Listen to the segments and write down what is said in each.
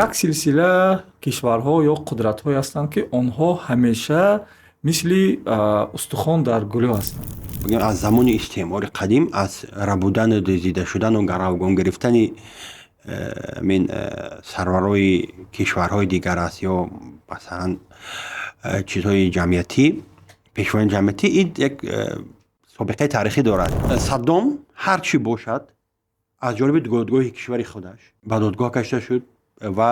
Як силсила кишварҳо ё қудратҳое ҳастанд, ки онҳо ҳамеша мисли устухон дар гулӯ ҳастанд. Аз замони истеъмори қадим, аз рабудану дуздида шудану гаравгон гирифтани мин сарварои кишварҳои дигар аст ё масалан чизҳои ҷамъиятӣ, пешвоёни ҷамъиятӣ, ин як собиқаи таърихӣ дорад. Саддом ҳар чӣ бошад, аз ҷониби додгоҳи кишвари худаш ба додгоҳ кашида шуд ва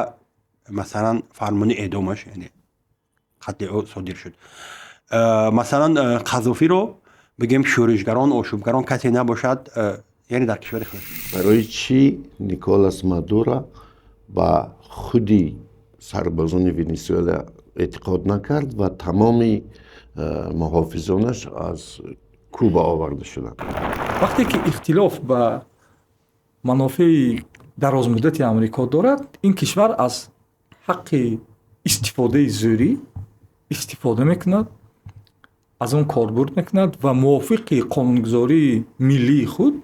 масалан фармони эъдомаш, яъне қатли ӯ содир шуд. Масалан Қазофиро бигем, шӯришгарон, ошӯбгарон касе набошад, яъне дар кишвари худаш. Барои чӣ Николас Мадуро ба худи сарбозони Венесуэла эътиқод накард ва тамоми муҳофизонаш аз Куба оварда шуданд? Вақте ки ихтилоф ба манофеи дарозмуддати Амрико дорад, ин кишвар аз ҳаққи истифодаи зӯрӣ истифода мекунад, аз он корбурд мекунад ва мувофиқи қонунгузории миллии худ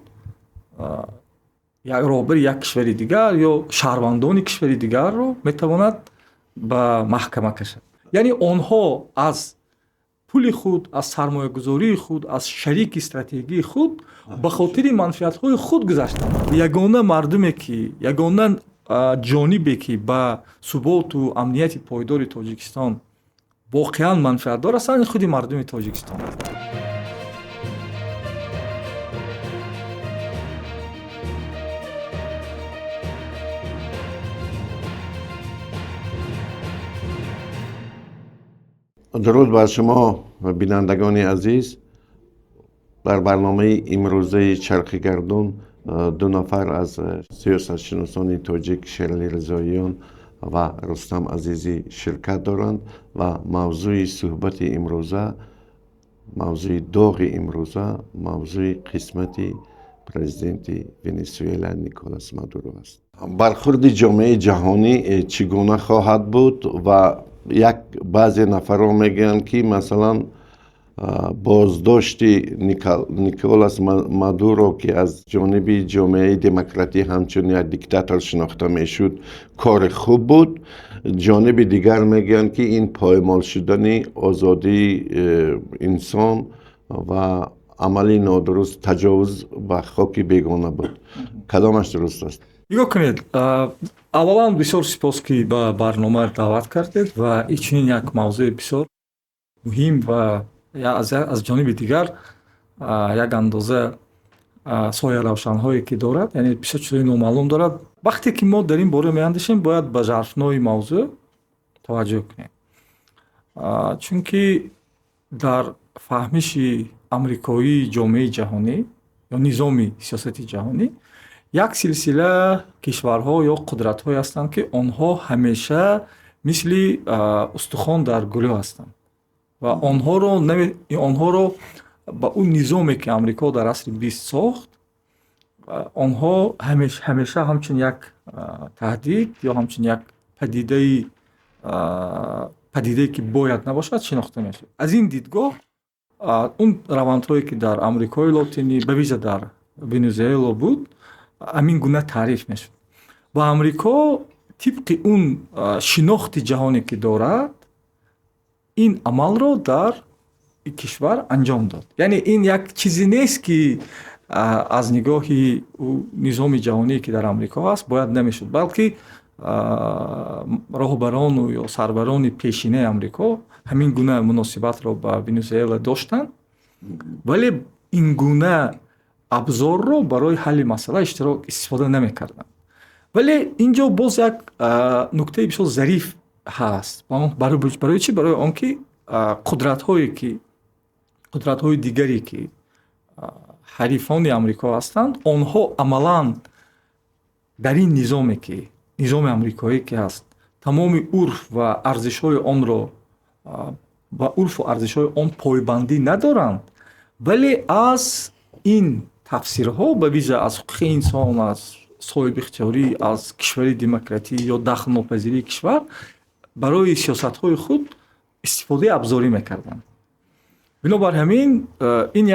як роҳбари як кишвари дигар ё шаҳрвандони кишвари дигарро метавонад ба маҳкама кашад. Яъне онҳо аз пули худ, аз сармоягузории худ, аз шарики стратегии худ ба хотири манфиатҳои худ гузаштанд. Ягона мардуме ки, ягона ҷонибе ки ба суботу амнияти пойдори Тоҷикистон воқеан манфиатдор ҳастанд, худи мардуми Тоҷикистон аст. Дуруд бар шумо, бинандагони азиз. Дар барномаи имрӯзаи Чархи гардун ду нафар аз сиёсатшиносони тоҷик, Шералӣ Ризоиён ва Рустам Азизӣ, ширкат доранд ва мавзӯи суҳбати имрӯза, мавзӯи доғи имрӯза, мавзӯи қисмати президенти Венесуэла Николас Мадуро аст. Бархурди ҷомеаи ҷаҳонӣ чӣ гуна хоҳад буд? Ва як баъзе нафарҳо мегӯянд, ки масалан боздошти Николас Мадуро, ки аз ҷониби ҷомеаи демократӣ ҳамчун як диктатор шинохта мешуд, кори хуб буд. Ҷониби дигар мегӯянд, ки ин поймол шудани озодии инсон ва амали нодуруст, таҷовуз ба хоки бегона буд. Кадомаш дуруст аст? Нигоҳ кунед, аввалан бисёр сипос, ки ба барнома даъват кардед ва чунин як мавзӯи бисёр муҳим ва аз ҷониби дигар як андоза сояравшанҳое ки дорад, яъне бисёр чизҳои номаълум дорад. Вақте ки мо дар ин бора меандешем, бояд ба жарфнои мавзӯъ таваҷҷӯҳ кунем, чунки дар фаҳмиши амрикоии ҷомеаи ҷаҳонӣ ё низоми сиёсати ҷаҳонӣ як силсила кишварҳо ё қудратҳое ҳастанд, ки онҳо ҳамеша мисли устухон дар гулӯ ҳастанд ва онҳоро ба он низоме, ки Амрико дар асри бист сохт, онҳо ҳамеша ҳамчун як таҳдид ё ҳамчун як падидае, ки бояд набошад, шинохта мешавад. Аз ин дидгоҳ он равандҳое, ки дар Амрикои Лотинӣ, ба вижа дар Венесуэла буд, ҳамин гуна таъриф мешуд. Ва Амрико тибқи он шинохти ҷаҳоне, ки дорад, ин амалро дар кишвар анҷом дод. Яъне ин як чизе нест, ки аз нигоҳи низоми ҷаҳоние, ки дар Амрико ҳаст, бояд намешуд, балки роҳбарону ё сарбарони пешинаи Амрико ҳамин гуна муносибатро ба Венесуэла доштанд, вале ин гуна абзорро барои ҳалли масъала истифода намекарданд. Вале ин ҷо боз як нуктаи бисёр зариф ҳаст. Барои чӣ? Барои он ки қудратҳои дигаре, ки ҳарифони Амрико ҳастанд, онҳо амалан дар ин низоме, ки низоми амрикоӣ ки ҳаст, тамоми урф ва арзишҳои онро, ба урфу арзишҳои он пойбандӣ надоранд, вале аз ин тафсирҳо, ба вижа аз ҳуқуқи инсон, аз соҳибихтиёрӣ, аз кишвари демократӣ ё дахлнопазирии кишвар барои сиёсатҳои худ истифодаи абзорӣ мекарданд. Бинобар ҳамин ин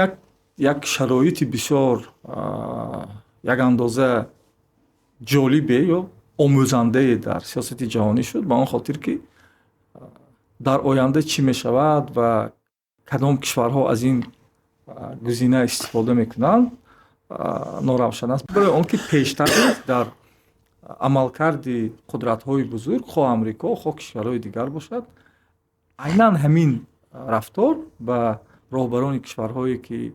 як шароити бисёр як андоза ҷолибе ё омӯзандае дар сиёсати ҷаҳонӣ шуд, ба он хотир ки дар оянда чӣ мешавад ва кадом кишварҳо аз ин гузина истифода мекунанд, норавшан аст, барои он ки пештар дар амалкарди қудратҳои бузург, хоҳ Амрико, хоҳ кишварҳои дигар бошад, айнан ҳамин рафтор ба роҳбарони кишварҳое ки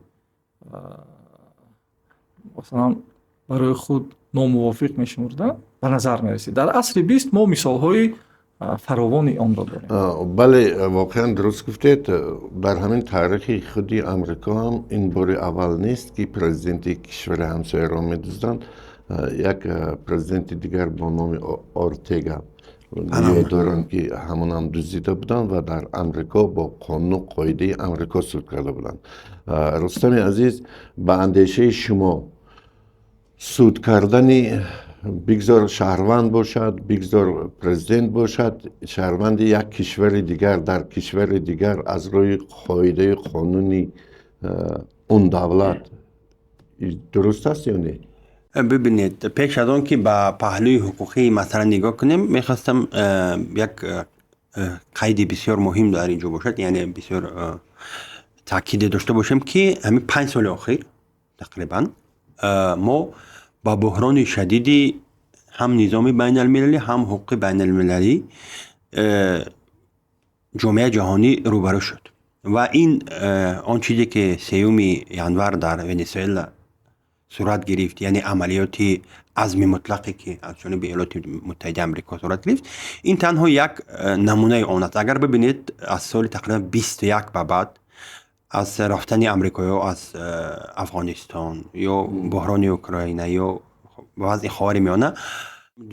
масалан барои худ номувофиқ мешумурданд, ба назар мерасид. Дар асри 20 мо мисолҳои фаровони онро дорем. Бале, воқеан дуруст гуфтед. Дар ҳамин таърихи худи Амрико ҳам ин бори аввал нест, ки президенти кишвари ҳамсояро медузданд. Як президенти дигар бо номи Ортега ёд дорам, ки ҳамонам дуздида буданд ва дар Амрико бо қонуну қоидаи Амрико суд карда буданд. Рустами азиз, ба андешаи шумо, суд кардани, бигзор шаҳрванд бошад, бигзор президент бошад, шаҳрванди як кишвари дигар дар кишвари дигар аз рӯи қоидаи қонуни он давлат дуруст аст ё не? Бибинед, пеш аз он ки ба паҳлӯи ҳуқуқии масъала нигоҳ кунем, мехостам як қайди бисёр муҳим дар ин ҷо бошад, яъне бисёр таъкиде дошта бошем, ки ҳамин 5 соли охир тақрибан мо ба буҳрони шадиди ҳам низоми байналмилалӣ, ҳам ҳуқуқи байналмилалӣ ҷомеаи ҷаҳонӣ рӯбарӯ шуд. Ва ин он чизе ки 3 январ дар Венесуэла сурат гирифт, яъне амалиёти азми мутлақе ки аз ҷониби Иёлоти Муттаҳидаи Амрико сурат гирифт, ин танҳо як намунаи он аст. Агар бибинед, аз соли тақрибан 21 ба баъд, аз рафтани амрикоиҳо аз Афғонистон ё буҳрони Украина ё вазъи Ховари Миёна,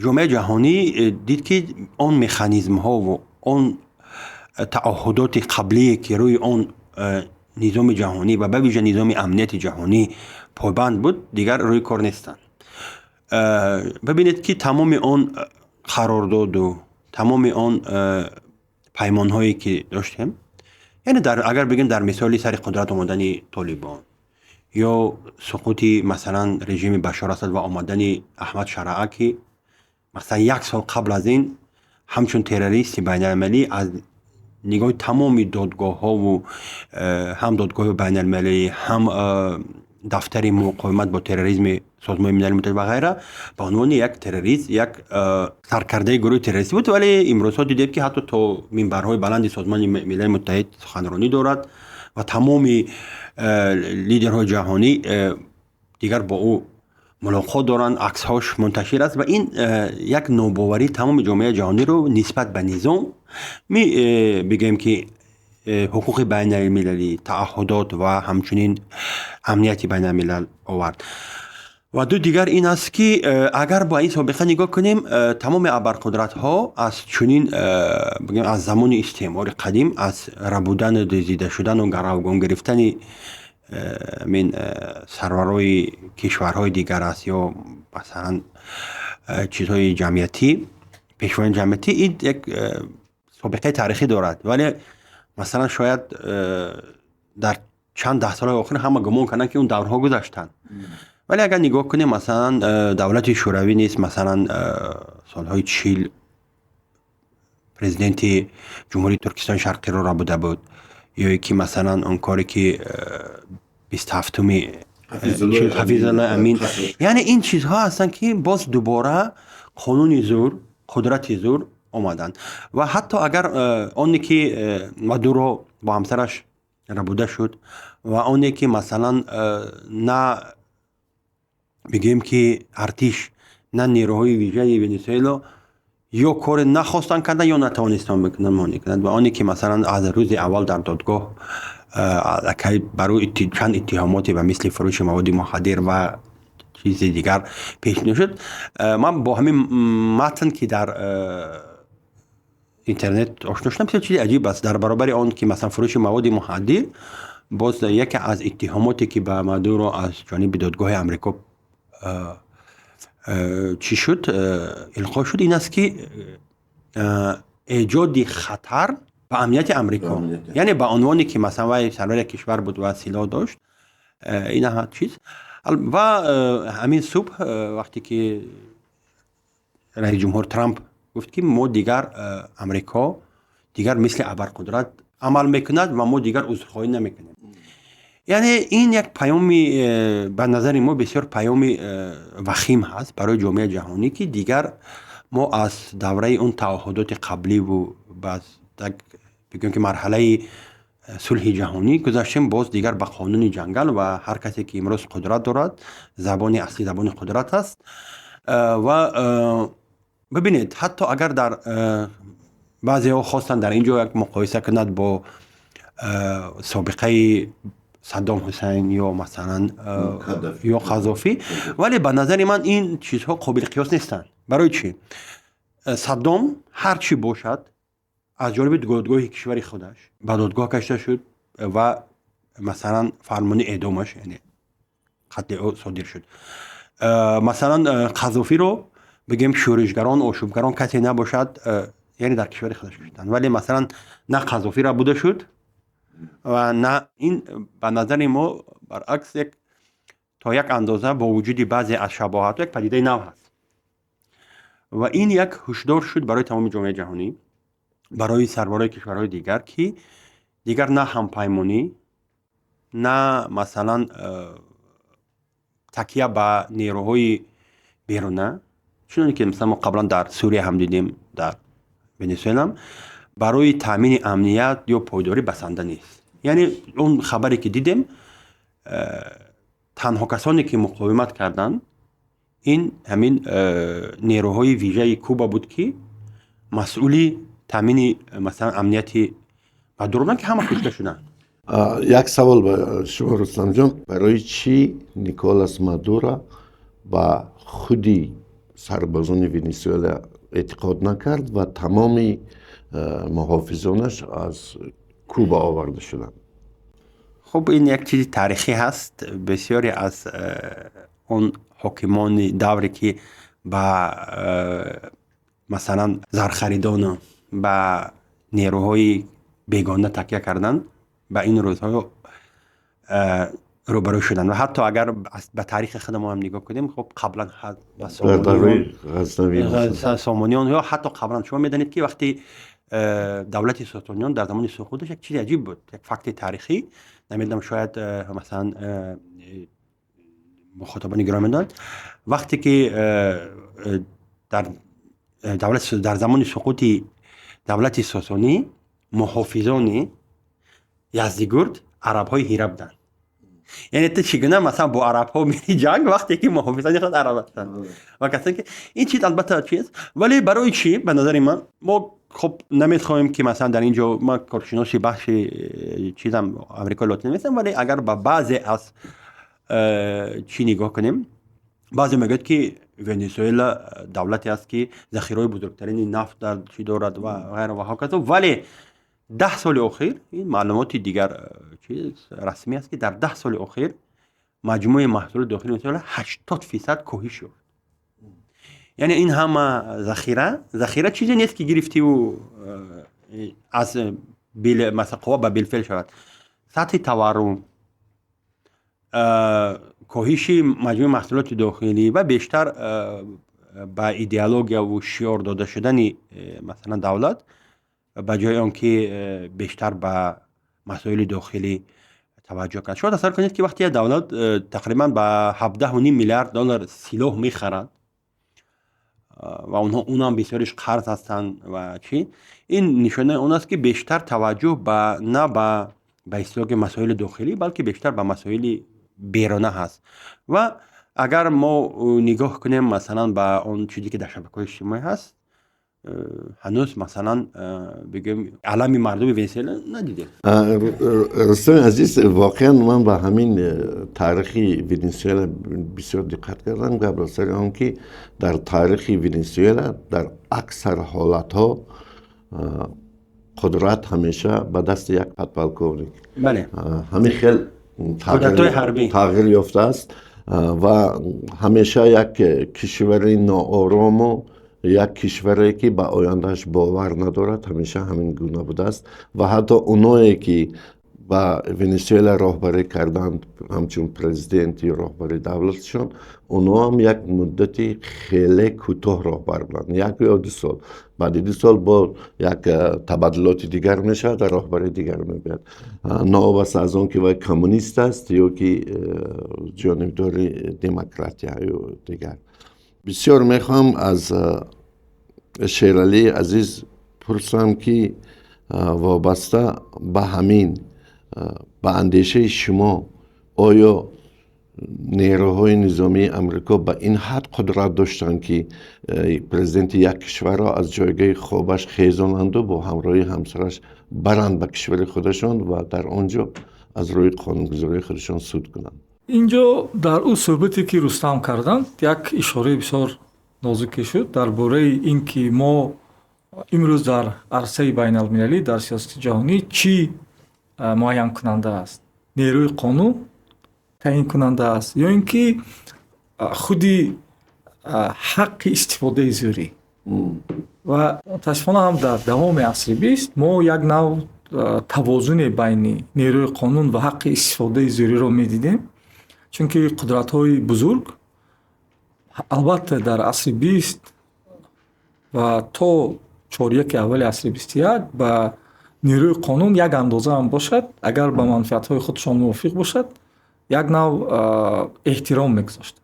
ҷомеаи ҷаҳонӣ дид, ки он механизмҳову он таъоҳудоти қаблие, ки рӯи он низоми ҷаҳонӣ ва ба вижа низоми амнияти ҷаҳонӣ пойбанд буд, дигар рӯи кор нестанд. Бибинед, ки тамоми он қарордоду тамоми он паймонҳое ки доштем, яъне агар бигем, дар мисоли сари қудрат омадани Толибон ё суқути масалан режими Башор Асад ва омадани Аҳмад Шараа, ки масалан як сол қабл аз ин ҳамчун террористи байналмилалӣ аз нигоҳи тамоми додгоҳҳову ҳам додгоҳи байналмилалӣ, ҳам дафтари муқовимат бо терроризми Созмони Милали Муттаҳид ва ғайра ба унвони як террорист, як саркардаи гурӯҳи террористӣ буд, вале имрӯзҳо дидем, ки ҳатто то минбарҳои баланди Созмони Милали Муттаҳид суханронӣ дорад ва тамоми лидерҳои ҷаҳонӣ дигар бо ӯ мулоқот доранд, аксҳош мунташир аст. Ва ин як нобоварии тамоми ҷомеаи ҷаҳониро нисбат ба низом бигӯем, ки ҳуқуқи байналмилалӣ, таъаҳҳудот ва ҳамчунин амнияти байналмилал овард. Ва ду дигар ин аст, ки агар ба ин собиқа нигоҳ кунем, тамоми абарқудратҳо аз чунин, бигӯем, аз замони истеъмори қадим, аз рабудану дуздида шудану гаравгон гирифтани мин сарварои кишварҳои дигар аст ё масалан чизҳои ҷамъиятӣ, пешвоёни ҷамъиятӣ, ин як собиқаи таърихӣ дорад. Вале масалан шояд дар чанд даҳсолаи охир ҳама гумон карданд, ки он даврҳо гузаштанд. Вале агар нигоҳ кунем, масалан давлати Шӯравӣ нест, масалан солҳои 40 президенти Ҷумҳурии Туркистони Шарқиро рабуда буд, ё ки масалан он коре ки 27-уми Ҳафизуллои Амин. Яъне ин чизҳо ҳастанд, ки боз дубора қонуни зур, қудрати зур омаданд. Ва ҳатто агар оне ки Мадуро бо ҳамсараш рабуда шуд ва оне ки масалан на бигӯем, ки артиш, на нерӯҳои вижаи Венесуэло ё коре нахостанд кардан, ё натавонистанд бикунанд, монеъ кунанд, ва оне ки масалан аз рӯзи аввал дар додгоҳ аллакай барои чанд иттиҳомоте ба мисли фурӯши маводи мухаддир ва чизи дигар пешниҳод шуд. Ман бо ҳамин матн, ки дар интернет ошно шудам, бисёр чизи аҷиб аст. Дар баробари он ки масалан фурӯши маводи мухаддир, боз яке аз иттиҳомоте, ки ба Мадуро аз ҷониби додгоҳи Амрико чӣ шуд, илқо шуд, ин аст, ки эҷоди хатар ба амнияти Амрико, яъне ба унвоне ки масалан вай сарвари кишвар буд ва силоҳ дошт, ин чиз. Ва ҳамин субҳ, вақте ки Раиси ҷумҳур Трамп гуфт, ки мо дигар, Амрико дигар мисли абарқудрат амал мекунад ва мо дигар узрхоҳӣ намекунем. Яъне ин як паёми, ба назари мо, бисёр паёми вахим ҳаст барои ҷомеаи ҷаҳонӣ, ки дигар мо аз давраи он таъаҳҳудоти қабливу бигӯем, ки марҳалаи сулҳи ҷаҳонӣ гузаштем, боз дигар ба қонуни ҷангал ва ҳар касе ки имрӯз қудрат дорад, забони аслӣ забони қудрат аст. Ва бибинед, ҳатто агар дар баъзеҳо хостанд дар ин ҷо як муқоиса кунад бо собиқаи Саддом Ҳусайн ё масалан ё Қазофӣ, вале ба назари ман ин чизҳо қобили қиёс нестанд. Барои чӣ? Саддом ҳар чӣ бошад, аз ҷониби додгоҳи кишвари худаш ба додгоҳ кашида шуд ва масалан фармони эъдомаш, яъне қатли ӯ содир шуд. Масалан, Қазофиро бигем, шӯришгарон, ошӯбгарон касе набошад, яъне дар кишвари худаш куштанд, вале масалан на Қазофиро буда шуд ва на ин. Ба назари мо, баръакс, як то як андоза бо вуҷуди баъзе аз шабоҳатҳо як падидаи нав ҳаст ва ин як ҳушдор шуд барои тамоми ҷомеаи ҷаҳонӣ, барои сарварои кишварҳои дигар, ки дигар на ҳампаймонӣ, на масалан такя ба нерӯҳои беруна, чуноне ки масалан мо қаблан дар Сурия ҳам дидем, дар Венесуэлам, барои таъмини амният ё пойдорӣ басанда нест. Яъне он хабаре ки дидем, танҳо касоне ки муқовимат карданд, ин ҳамин нерӯҳои вижаи Куба буд, ки масъули таъмини масалан амнияти Мадуро буданд, ки ҳама кушта шуданд. Як савол ба шумо, Рустамҷон: барои чӣ Николас Мадуро ба худи сарбозони Венесуэла эътиқод накард ва тамоми муҳофизонаш аз Куба оварда шуданд? Хуб, ин як чизи таърихӣ ҳаст. Бисёре аз он ҳокимони давре, ки ба масалан зархаридону ба нерӯҳои бегона такя карданд, ба ин рӯзҳо рӯбарӯ шуданд. Ва ҳатто агар ба таърихи худамон ҳам нигоҳ кунем, хуб, қаблан Сомониён ё ҳатто қаблан шумо медонед, ки вақти давлати Сосониён дар замони суқуташ як чизи аҷиб буд, як факти таърихӣ, намедонам, шояд масалан мухотабони гиромӣ медонанд, вақте ки дар давлат, дар замони суқути давлати Сосонӣ, муҳофизони Яздигурд арабҳои ҳира буданд. Яъне ту чӣ гуна масалан бо арабҳо мери ҷанг, вақте ки муҳофизони худ араб ҳастанд ва касоне ки ин чиз албатта чиз. Вале барои чӣ, ба назари ман, мо хуб намехоҳем, ки масалан дар ин ҷо ман коршиноси бахши чизам Амрикои Лотин нестам, вале агар ба баъзе аз чӣ нигоҳ кунем, баъзе мегӯяд, ки Венесуэла давлате аст, ки захираҳои бузургтарини нафт дар чӣ дорад ва ғайра ва ҳоказо. Вале 10 соли охир, ин маълумоти дигар чиз расмӣ аст, ки дар 10 соли охир маҷмӯи маҳсулоти дохили Венесуэла 80% коҳиш ёфт. Яъне ин ҳама захира, захира чизе нест, ки гирифтиву аз масалан қувва ба билфеъл шавад. Сатҳи таваррум, коҳиши маҷмӯи маҳсулоти дохилӣ ва бештар ба идеологияву шиёр дода шудани масалан давлат, ба ҷои он ки бештар ба масоили дохилӣ таваҷҷӯҳ кард. Шумо тасаввур кунед, ки вақте як давлат тақрибан ба 17,5 миллиард доллар силоҳ мехарад ва онҳо унам бисёриш қарз ҳастанд ва чӣ, ин нишонаи он аст, ки бештар таваҷҷӯҳ ба на ба истилоҳи масоили дохилӣ, балки бештар ба масоили берона ҳаст. Ва агар мо нигоҳ кунем масалан ба он чизе, ки дар шабакаҳои иҷтимоӣ ҳаст, ҳанӯз масалан бигӯем, алами мардуми Венесуэла надидем. Рустами азиз, воқеан ман ба ҳамин таърихи Венесуэла бисёр диққат кардам. Гап сари он ки дар таърихи Венесуэла дар аксар ҳолатҳо қудрат ҳамеша ба дасти як подполковник ҳамин хел тағйир ёфтааст ва ҳамеша як кишвари ноорому, як кишваре, ки ба ояндааш бовар надорад, ҳамеша ҳамин гуна будааст. Ва ҳатто оное, ки Ба Венесуэла роҳбарӣ карданд ҳамчун президент ё роҳбари давлатшон, онҳо ҳам як муддати хеле кӯтоҳ роҳбар буданд, 1 ё 2 сол. Баъди 2 сол бо як табаддулоти дигар мешавад ва роҳбари дигар мебиёд, новобаста аз он ки вай коммунист аст ё ки ҷонибдори демократия ё дигар. Бисёр мехоҳам аз Шералии азиз пурсам, ки вобаста ба ҳамин, ба андешаи шумо, оё нерӯҳои низомии Амрико ба ин ҳад қудрат доштанд, ки президенти як кишварро аз ҷойгоҳи хобаш хезонанду бо ҳамроҳии ҳамсараш баранд ба кишвари худашон ва дар он ҷо аз рӯи қонунгузории худашон суд кунанд? Инҷо дар ӯ суҳбате, ки Рустам карданд, як ишораи бисёр нозуке шуд дар бораи ин ки мо имрӯз дар арсаи байналмилалӣ, дар сиёсати ҷаҳонӣ чӣ муайянкунанда аст: нерӯи қонун таъинкунанда аст ё ин ки худи ҳаққи истифодаи зӯрӣ. Ва мутаассифона ҳам дар давоми асри 20 мо як нав тавозуне байни нерӯи қонун ва ҳаққи истифодаи зӯриро медидем, чунки қудратҳои бузург, албатта, дар асри 20 ва то чоряки аввали асри 21 ба нерӯи қонун як андоза ҳам бошад, агар ба манфиатҳои худшон мувофиқ бошад, як нав эҳтиром мегузоштанд.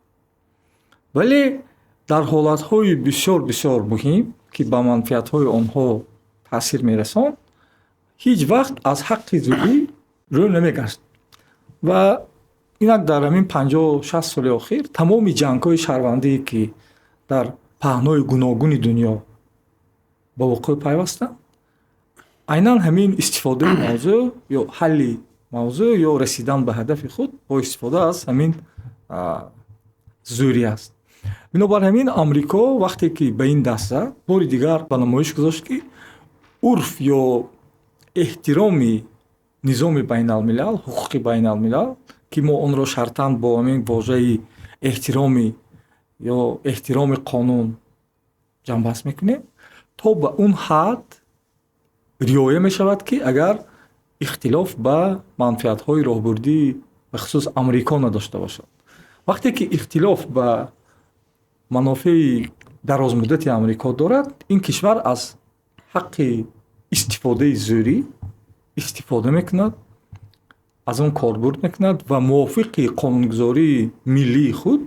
Вале дар ҳолатҳои бисёр бисёр муҳим, ки ба манфиатҳои онҳо таъсир мерасонд, ҳеҷ вақт аз ҳаққи зӯрӣ рӯ намегашт. Ва инак дар ҳамин 50-60 соли охир тамоми ҷангҳои шаҳрвандие, ки дар паҳнои гуногуни дунё ба вуқӯъ пайвастанд, айнан ҳамин истифодаи мавзӯъ ё ҳалли мавзӯъ ё расидан ба ҳадафи худ бо истифода аз ҳамин зӯрӣ аст. Бинобар ҳамин, Амрико вақте ки ба ин даст зад, бори дигар ба намоиш гузошт, ки урф ё эҳтироми низоми байналмилал, ҳуқуқи байналмилал, ки мо онро шартан бо ҳамин вожаи эҳтироми ё эҳтироми қонун ҷамъбаст мекунем, то ба он ҳад риоя мешавад, ки агар ихтилоф ба манфиатҳои роҳбурдии бахусус Амрико надошта бошад. Вақте ки ихтилоф ба манофеи дарозмуддати Амрико дорад, ин кишвар аз ҳаққи истифодаи зӯрӣ истифода мекунад, аз он корбурд мекунад ва мувофиқи қонунгузории миллии худ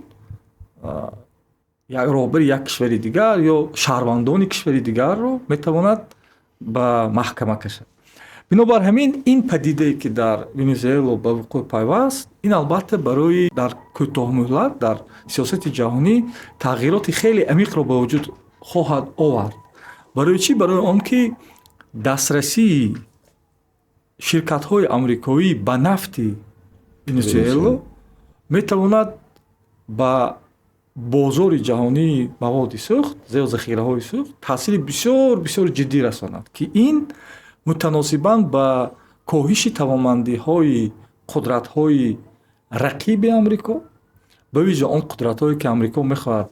роҳбари як кишвари дигар ё шаҳрвандони кишвари дигарро метавонад ба маҳкама кашад. Бинобар ҳамин, ин падидае, ки дар Венесуэло ба вуқӯъ пайваст, ин албатта барои дар кӯтоҳмуҳлат дар сиёсати ҷаҳонӣ тағйироти хеле амиқро ба вуҷуд хоҳад овард. Барои чӣ? Барои он ки дастрасии ширкатҳои амрикоӣ ба нафти Венесуэло метавонад ба бозори ҷаҳонии маводи сӯхт ё захираҳои сӯхт таъсири бисёр бисёр ҷиддӣ расонад, ки ин мутаносибан ба коҳиши тавонмандиҳои қудратҳои рақиби Амрико, ба вижа он қудратҳое, ки Амрико мехоҳад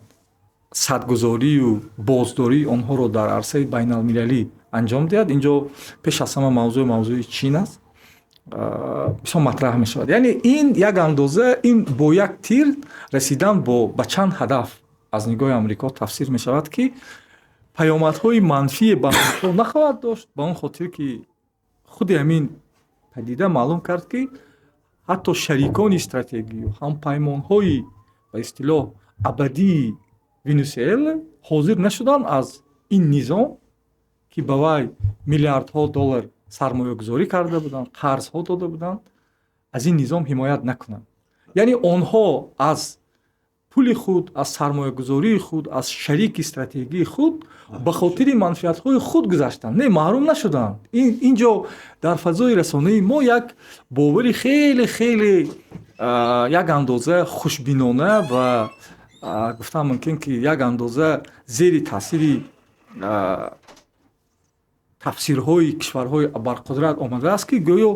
садгузорию боздории онҳоро дар арсаи байналмилалӣ анҷом диҳад, инҷо пеш аз ҳама мавзӯи Чин аст, бисёр матраҳ мешавад. Яъне ин як андоза ин бо як тир расидан ба чанд ҳадаф аз нигоҳи Амрико тафсир мешавад, ки паёмадҳои манфие ба Амрико нахоҳад дошт, ба он хотир ки худи ҳамин падида маълум кард, ки ҳатто шарикони стратегию ҳампаймонҳои ба истилоҳ абадии Венесуэла ҳозир нашуданд аз ин низом, ки ба вай миллиардҳо доллар сармоягузорӣ карда буданд, қарзҳо дода буданд, аз ин низом ҳимоят накунанд. Яъне онҳо аз пули худ, аз сармоягузории худ, аз шарики стратегии худ ба хотири манфиатҳои худ гузаштанд, не, маҳрум нашуданд. Ин ҷо дар фазои расонаи мо як бовари хеле хеле як андоза хушбинона ва гуфтан мумкин, ки як андоза зери таъсири тафсирҳои кишварҳои абарқудрат омадааст, ки гӯё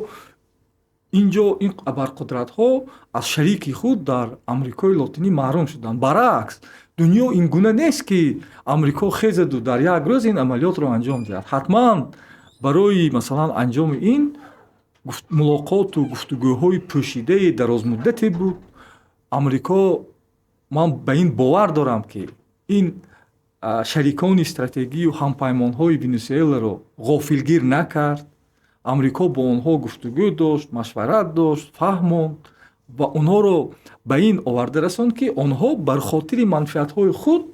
инҷо ин абарқудратҳо аз шарики худ дар Амрикои Лотинӣ маҳрум шуданд. Баръакс, дунё ин гуна нест, ки Амрико хезаду дар як рӯз ин амалиётро анҷом диҳад. Ҳатман барои, масалан, анҷоми ин Мулоқоту гуфтугӯҳои пӯшидаи дарозмуддате буд. Амрико, ман ба ин бовар дорам, ки ин шарикони стратегию ҳампаймонҳои Венесуэларо ғофилгир накард. Амрико бо онҳо гуфтугӯ дошт, машварат дошт, фаҳмонд ва онҳоро ба ин оварда расонд, ки онҳо бар хотири манфиатҳои худ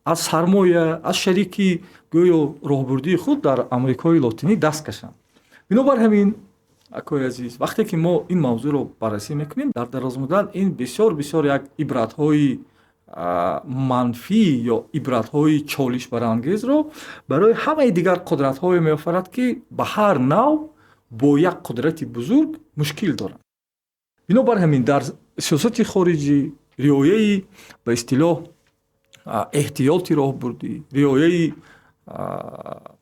аз сармоя, аз шарики гӯё роҳбурдии худ дар Амрикои Лотинӣ даст кашанд. Бинобар ҳамин, акои азиз, вақте ки мо ин мавзӯъро баррасӣ мекунем дар дарозмуддат, ин бисёр бисёр як ибратҳои манфӣ ё ибратҳои чолишбарангезро барои ҳамаи дигар қудратҳое меофарад, ки ба ҳар нав бо як қудрати бузург мушкил доранд. Бинобар ҳамин, дар сиёсати хориҷӣ риояи, ба истилоҳ, эҳтиёти роҳбурдӣ, риояи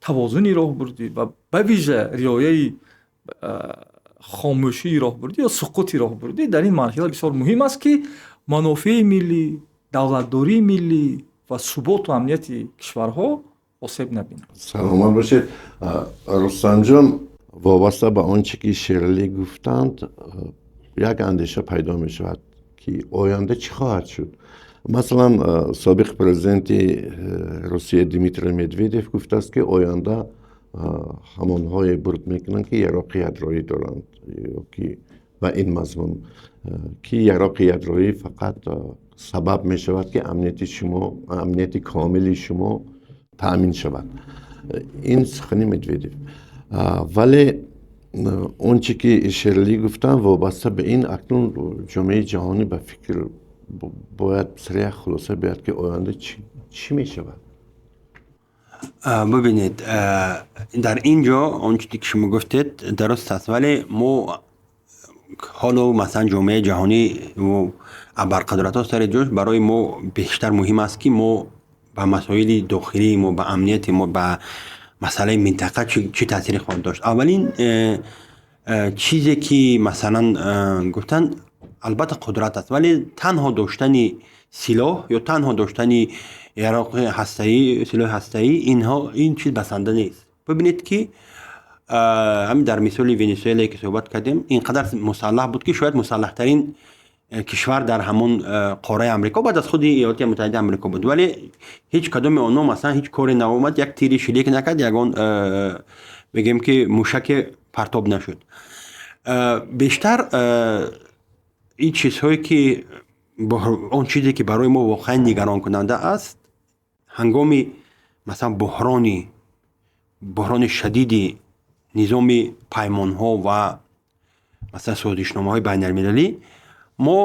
тавозуни роҳбурдӣ ва ба вижа риояи хомӯшии роҳбурдӣ ё суқути роҳбурдӣ дар ин марҳила бисёр муҳим аст, ки манофеи миллӣ, давлатдории миллӣ ва суботу амнияти кишварҳо осеб набинанд. Саломат бошед, Рустамҷон. Вобаста ба он чӣ ки Шералӣ гуфтанд, як андеша пайдо мешавад, ки оянда чӣ хоҳад шуд. Масалан, собиқ президенти Русия Дмитрий Медведев гуфтааст, ки оянда ҳамонҳое бурд мекунанд, ки яроқи ядроӣ доранд, ё ки ба ин мазмун, ки яроқи ядроӣ фақат сабаб мешавад, ки амнияти шумо, амнияти комили шумо таъмин шавад. Ин сухани Медведев. Вале он чӣ ки Шералӣ гуфтанд, вобаста ба ин акнун ҷомеаи ҷаҳонӣ ба фикр бояд сари як хулоса биёяд, ки оянда чӣ мешавад. Бибинед, дар ин ҷо он чизе ки шумо гуфтед, дуруст аст, вале мо ҳоло, масалан, ҷомеаи ҷаҳонӣ абарқудратҳо сари ҷош, барои мо бештар муҳим аст, ки мо ба масоили дохилии мо, ба амнияти мо, ба масъалаи минтақа чӣ таъсире хоҳад дошт. Аввалин чизе ки, масалан, гуфтанд, албатта, қудрат аст, вале танҳо доштани силоҳ ё танҳо доштани яроқи ҳастаӣ, силоҳи ҳастаӣ, инҳо, ин чиз басанда нест. Бибинед, ки ҳамин дар мисоли Венесуэлае ки суҳбат кардем, ин қадар мусаллаҳ буд, ки шояд мусаллаҳтарин кишвар дар ҳамон қораи Амрико баъд аз худи Иёлоти Муттаҳидаи Амрико буд, вале ҳеҷ кадоми онҳо, масалан, ҳеҷ коре наомад, як тири шилик накард, ягон, бигем, ки мушаке партоб нашуд. Бештар ин чизҳое ки, он чизе ки барои мо воқеан нигаронкунанда аст, ҳангоми, масалан, буҳрони шадиди низоми паймонҳо ва, масалан, созишномаҳои байналмилалӣ мо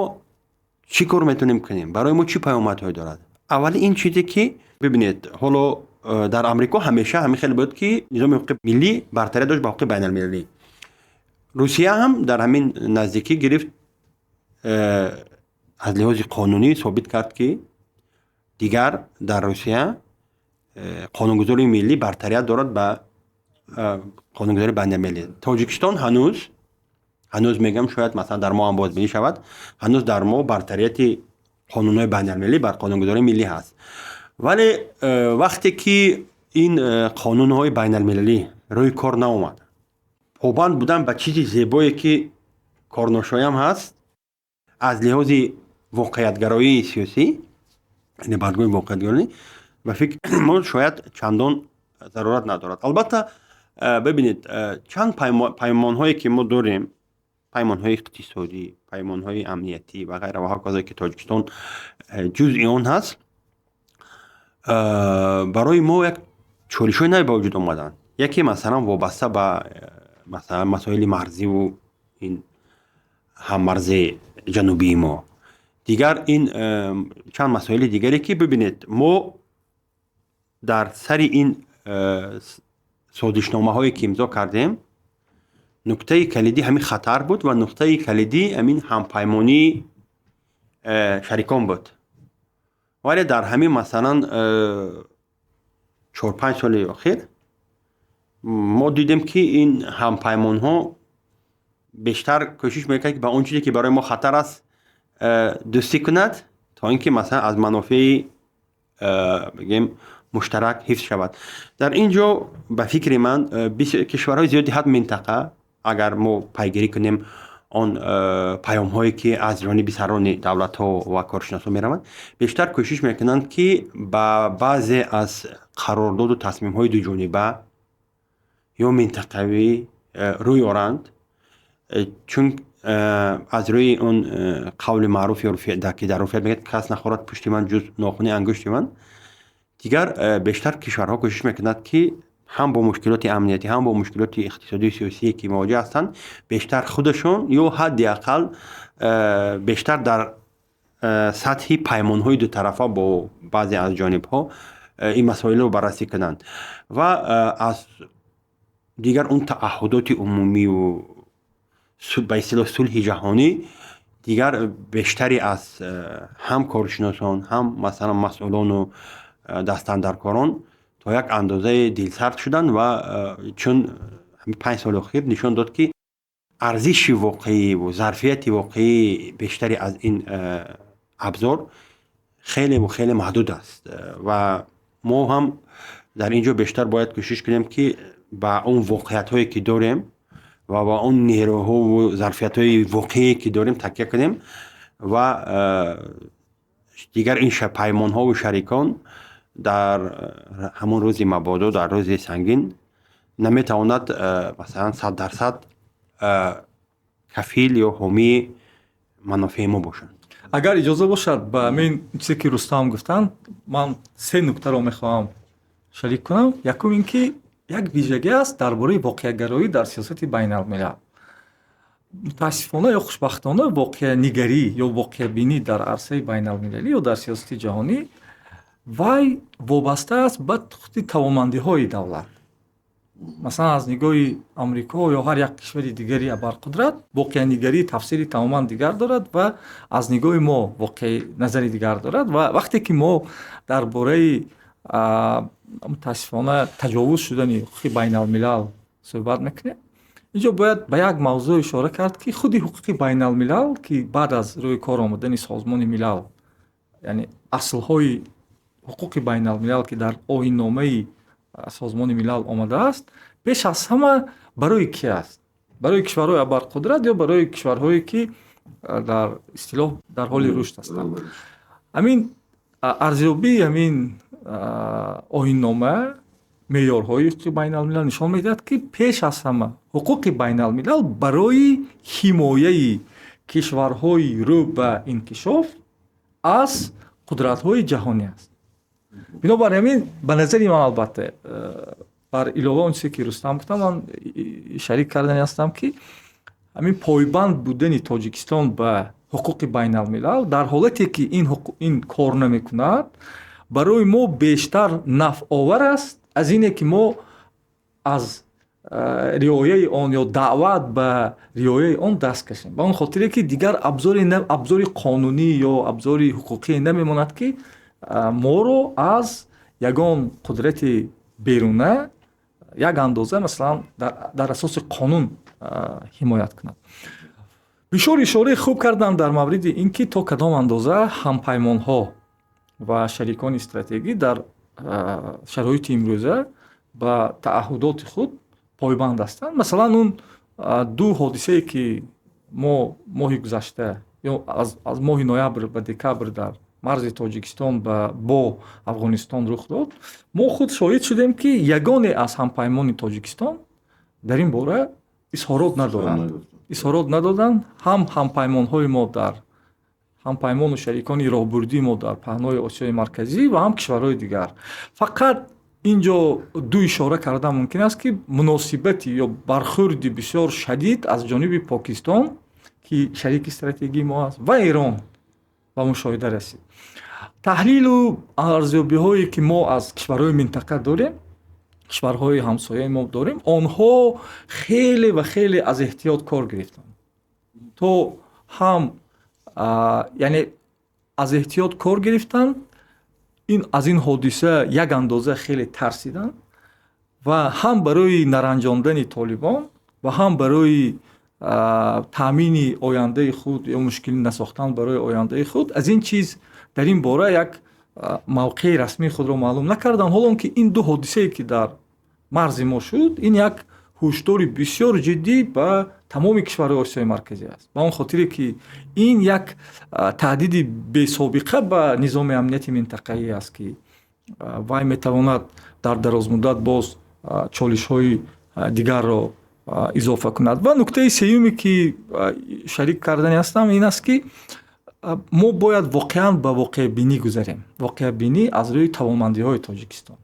чӣ кор метавонем кунем, барои мо чӣ паёмадҳое дорад. Аввали ин чизе ки, бибинед, ҳоло дар Амрико ҳамеша ҳамин хеле буд, ки низоми ҳуқуқи миллӣ бартария дошт ба ҳуқуқи байналмилалӣ. Русия ҳам дар ҳамин наздикӣ гирифт, аз лиҳози қонунӣ собит кард, ки дигар дар Русия қонунгузории миллӣ бартарият дорад ба қонунгузории байналмилалӣ. Тоҷикистон ҳанӯз, мегӯям, шояд, масалан, дар мо ҳам бозбинӣ шавад, ҳанӯз дар мо бартарияти қонунҳои байналмилалӣ бар қонунгузории миллӣ ҳаст. Вале вақте ки ин қонунҳои байналмилалӣ рӯи кор наомад, побанд будан ба чизи зебое, ки корношоям ҳаст, аз лиҳози воқеиятгароии сиёсӣ, яъне бадгӯи воқеиятгароӣ, ба фикри мо, шояд чандон зарурат надорад. Албатта, бибинед, чанд паймонҳое ки мо дорем, паймонҳои иқтисодӣ, паймонҳои амниятӣ ва ғайра ва ҳоказое, ки Тоҷикистон ҷузъи он ҳаст, барои мо як чолишҳои нави ба вуҷуд омаданд. Яке, масалан, вобаста ба, масалан, масоили марзиву ин ҳаммарзи ҷанубии мо, дигар ин чанд масоили дигаре, ки, бибинед, мо дар сари ин созишномаҳое ки имзо кардем, нуктаи калидӣ ҳамин хатар буд ва нуқтаи калидӣ ҳамин ҳампаймонии шарикон буд. Вале дар ҳамин, масалан, 4-5 соли охир мо дидем, ки ин ҳампаймонҳо бештар кӯшиш мекард, ки ба он чизе ки барои мо хатар аст, дӯстӣ кунад, то ин ки, масалан, аз манофеи, бигем, муштарак ҳифз шавад. Дар ин ҷо, ба фикри ман, кишварҳои зиёди ҳат минтақа Агар мо пайгирӣ кунем он паёмҳое, ки аз ҷониби сарони давлатҳо ва коршиносон мераванд, бештар кӯшиш мекунанд, ки ба баъзе аз қарордоду тасмимҳои дуҷониба ё минтақавӣ рӯй оранд, чун аз рӯи он қавли маъруф, ки дар урфият мегӯяд: «Кас нахорад пушти ман, ҷуз нохуни ангушти ман». Дигар бештар кишварҳо кӯшиш мекунанд, ки ҳам бо мушкилоти амниятӣ, ҳам бо мушкилоти иқтисодию сиёсие, ки мувоҷеҳ ҳастанд, бештар худашон ё ҳадди ақал бештар дар сатҳи паймонҳои дутарафа бо баъзе аз ҷонибҳо ин масоилро баррасӣ кунанд ва аз дигар он тааҳҳудоти умумию, ба истилоҳ, сулҳи ҷаҳонӣ. Дигар бештаре аз ҳам коршиносон, ҳам, масалан, масъулону дастандаркорон то як андозае дилсард шуданд ва чун 5 соли охир нишон дод, ки арзиши воқеӣ зарфияти воқеии бештаре аз ин абзор хелеву хеле маҳдуд аст. Ва мо ҳам дар ин ҷо бештар бояд кӯшиш кунем, ки ба он воқеиятҳое, ки дорем, ва ба он нерӯҳову зарфиятҳои воқеие, ки дорем, такя кунем ва дигар ин паймонҳову шарикон дар ҳамон рӯзи мабодо, дар рӯзи сангин наметавонад, масалан, 100% кафил ё ҳомии манофеи мо бошанд. Агар иҷоза бошад, ба ҳамин чизе, ки Рустам гуфтанд, ман се нуктаро мехоҳам шарик кунам. Якум ин ки як вижагӣ аст дар бораи воқеагароӣ дар сиёсати байналмилал. Мутаассифона ё хушбахтона, воқеанигарӣ ё воқеабинӣ дар арсаи байналмилалӣ ё дар сиёсати ҷаҳонӣ вай вобаста аст ба худи тавонмандиҳои давлат. Масалан, аз нигоҳи Амрико ё ҳар як кишвари дигари абарқудрат воқеанигарӣ тафсири тамоман дигар дорад ва аз нигоҳи мо воқеи назари дигар дорад. Ва вақте ки мо дар бораи, мутаассифона, таҷовуз шудани ҳуқуқи байналмилал суҳбат мекунем, инҷо бояд ба як мавзӯъ ишора кард, ки худи ҳуқуқи байналмилал, ки баъд аз рӯи кор омадани Созмони Милал, яъне аслҳои ҳуқуқи байналмилал, ки дар оинномаи Созмони Милал омадааст, пеш аз ҳама барои кӣ аст? Барои кишварҳои абарқудрат ё барои кишварҳое, ки дар истилоҳ дар ҳоли рушд ҳастанд? Ҳамин арзёбии ҳамин оиннома, меъёрҳои ҳуқуқи байналмилал нишон медиҳад, ки пеш аз ҳама ҳуқуқи байналмилал барои ҳимояи кишварҳои рӯ ба инкишоф аз қудратҳои ҷаҳонӣ аст. Бинобар ҳамин, ба назари ман, албатта, бар илова он чизе, ки Рустам гуфтам, ман шарик кардани ҳастам, ки ҳамин пойбанд будани Тоҷикистон ба ҳуқуқи байналмилал дар ҳолате, ки ин кор намекунад, барои мо бештар нафъовар аст аз ине, ки мо аз риояи он ё даъват ба риояи он даст кашем, ба он хотире, ки дигар абзори қонунӣ ё абзори ҳуқуқӣ намемонад, ки моро аз ягон қудрати беруна як андоза, масалан, дар асоси қонун ҳимоят кунад. Бисёр ишораи хуб кардам дар мавриди ин ки то кадом андоза ҳампаймонҳо ва шарикони стратегӣ дар шароити имрӯза ба тааҳҳудоти худ пойбанд ҳастанд. Масалан, он ду ҳодисае, ки мо моҳи гузашта ё аз моҳи ноябр ба декабр дар марзи Тоҷикистон бо Афғонистон рух дод, мо худ шоҳид шудем, ки ягоне аз ҳампаймони Тоҷикистон дар ин бора изҳорот надоранд, изҳорот надоданд. Ҳам ҳампаймонҳои мо дар ҳампаймону шарикони роҳбурдии мо дар паҳнои Осиёи Марказӣ ва ҳам кишварҳои дигар. Фақат ин ҷо ду ишора кардан мумкин аст, ки муносибати ё бархӯрди бисёр шадид аз ҷониби Покистон, ки шарики стратегии мо аст, ва Эрон ба мушоҳида расид. Таҳлилу арзёбиҳое, ки мо аз кишварҳои минтақа дорем, кишварҳои ҳамсояи мо дорем, онҳо хеле ва хеле аз эҳтиёт кор гирифтанд, то ҳам, яъне аз эҳтиёт кор гирифтанд, ин аз ин ҳодиса як андоза хеле тарсиданд ва ҳам барои наранҷондани Толибон ва ҳам барои таъмини ояндаи худ ё мушкилӣ насохтан барои ояндаи худ аз ин чиз дар ин бора як мавқеи расмии худро маълум накарданд, ҳолон ки ин ду ҳодисае, ки дар марзи мо шуд, ин як Ҳушдори бисёр ҷиддӣ ба тамоми кишварҳои Осиёи Марказӣ аст, ба он хотире ки ин як таҳдиди бесобиқа ба низоми амнияти минтақаӣ аст, ки вай метавонад дар дарозмуддат боз чолишҳои дигарро изофа кунад. Ва нуктаи сеюме, ки шарик кардани ҳастам, ин аст, ки мо бояд воқеан ба воқеъбинӣ гузарем, воқеъбинӣ аз рӯи тавонмандиҳои Тоҷикистон,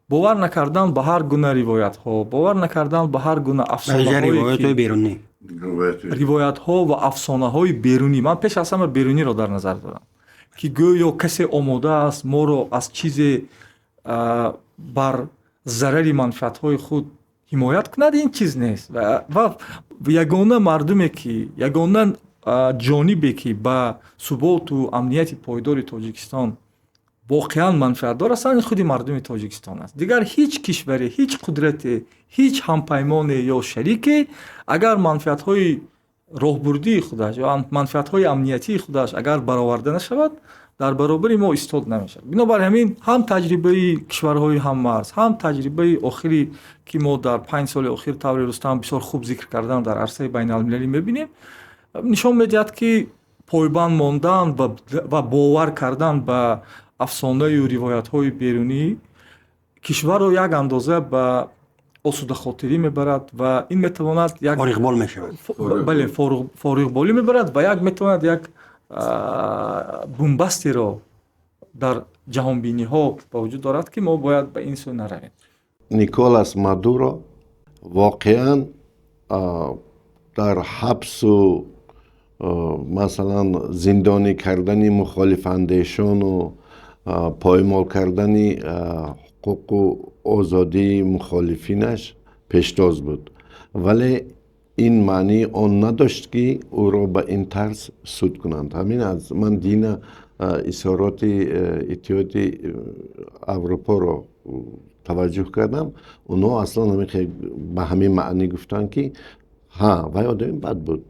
бовар накардан ба ҳар гуна ривоятҳо, бовар накардан ба ҳар гуна афсонаҳои берунӣ. Ривоятҳо ва афсонаҳои берунӣ. Ман пеш аз ҳама беруниро дар назар дорам, ки гӯё касе омода аст моро аз чизе бар зарари манфиатҳои худ ҳимоят кунад. Ин чиз нест. Ва ягона мардуме ки, ягона ҷонибе ки ба суботу амнияти пойдори Тоҷикистон воқеан манфиатдор ҳастанд, худи мардуми Тоҷикистон аст. Дигар ҳеҷ кишваре, ҳеҷ қудрате, ҳеҷ ҳампаймоне ё шарике агар манфиатҳои роҳбурдии худаш ё манфиатҳои амниятии худаш агар бароварда нашавад, дар баробари мо истод намешавад. Бинобар ҳамин, ҳам таҷрибаи кишварҳои ҳаммарз, ҳам таҷрибаи охире, ки мо дар 5 соли охир, тавре Рустам бисёр хуб зикр кардан, дар арсаи байналмилалӣ мебинем, нишон медиҳад, ки пойбанд мондан ва бовар кардан ба афсонаю ривоятҳои берунӣ кишварро як андоза ба осудахотирӣ мебарад ва ин метавонад як фориғбол мешавад. Бале, фориғболӣ мебарад ва як метавонад як бунбастеро дар ҷаҳонбиниҳо ба вуҷуд дорад, ки мо бояд ба ин сӯ наравем. Николас Мадуро воқеан дар ҳабсу, масалан, зиндонӣ кардани мухолифандешону поймол кардани ҳуқуқу озодии мухолифинаш пештоз буд, вале ин маънии он надошт, ки ӯро ба ин тарз суд кунанд. Ҳамин аз ман дина изҳороти Иттиҳоди Аврупоро таваҷҷӯҳ кардам. Онҳо аслан ба ҳамин маънӣ гуфтанд, ки ҳа, вай одами бад буд,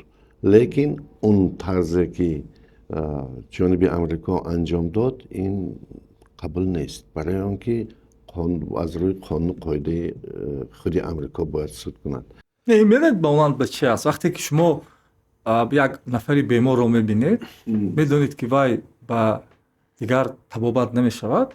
лекин он тарзе, ки ҷониби Амрико анҷом дод, ин қабул нест, барои он ки аз рӯи қонуну қоидаи худи Амрико бояд суд кунад. Не, медонед, ба монанд ба чи аст? Вақте ки шумо як нафари беморро мебинед, медонед, ки вай ба дигар табобат намешавад,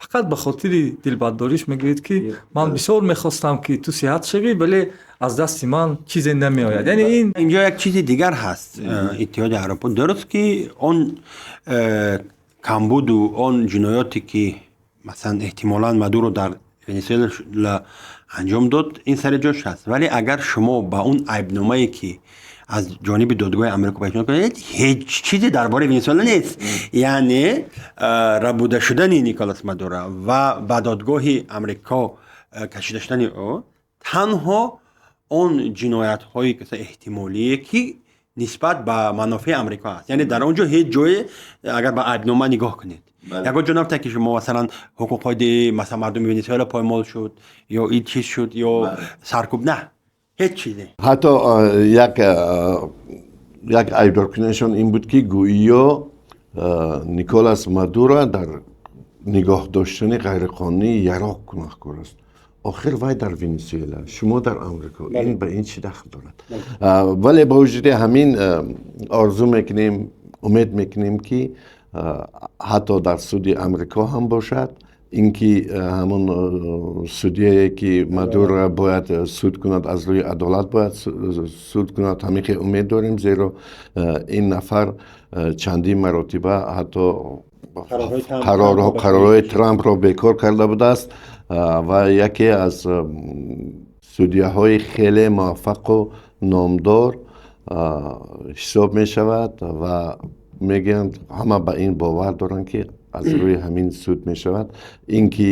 фақат ба хотири дилбаддориш мегӯед, ки ман бисёр мехостам, ки ту сиҳат шавӣ, вале аз дасти ман чизе намеояд. Яъне ин Инҷо як чизи дигар ҳаст. Иттиҳоди Аврупо дуруст, ки он камбуду он ҷиноёте, ки масалан эҳтимолан Мадуро дар Венесуэла анҷом дод, ин сари ҷош аст, вале агар шумо ба он айбномае, ки аз ҷониби додгоҳи Амрико пешниҳод кунед, ҳеҷ чизе дар бораи Венесуэла нест. Яъне рабуда шудани Николас Мадуро ва ба додгоҳи Амрико кашида шудани ӯ танҳо он ҷиноятҳои эҳтимолие, ки нисбат ба манофеи Амрико аст. Яъне дар он ҷо ҳеҷ ҷое, агар ба айбнома нигоҳ кунед, ягон ҷо нафта, ки шумо масалан ҳуқуқҳои масалан мардуми Венесуэла поймол шуд ё ин чиз шуд ё саркӯб, на, ҳеҷ чизе. Ҳатто як айбдоркунияшон ин буд, ки гӯё Николас Мадуро дар нигоҳ доштани ғайриқонунии яроқ гунаҳкор аст. Охир вай дар Венесуэла, шумо дар Амрико, ин ба ин чӣ дахл дорад? Вале бо вуҷуди ҳамин орзу мекунем, умед мекунем, ки ҳатто дар суди Амрико ҳам бошад, ин ки ҳамон судияе, ки Мадуро бояд суд кунад, аз рӯи адолат бояд суд кунад. Ҳамин хел умед дорем, зеро ин нафар чандин маротиба ҳатто қарорҳои Трампро бекор карда будааст ва яке аз судияҳои хеле муваффақу номдор ҳисоб мешавад ва мегӯянд, ҳама ба ин бовар доранд, ки аз рӯи ҳамин суд мешавад. Ин ки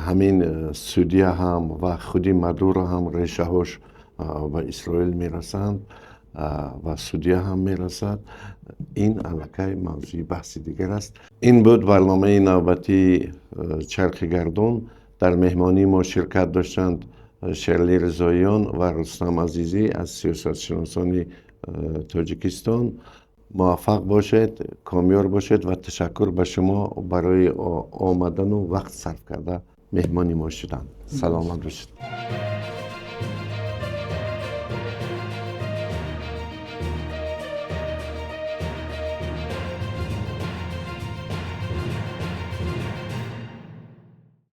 ҳамин судия ҳам ва худи Мадуро ҳам решаҳош ба Исроил мерасанд ва судия ҳам мерасад, ин аллакай мавзӯи баҳси дигар аст. Ин буд барномаи навбатии «Чархи гардун». Дар меҳмонии мо ширкат доштанд Шералӣ Ризоиён ва Рустам Азизӣ аз сиёсатшиносони Тоҷикистон. Муваффақ бошед, комёр бошед ва ташаккур ба шумо барои омадану вақт сарф карда. Меҳмони мо шуданд. Саломат бошед.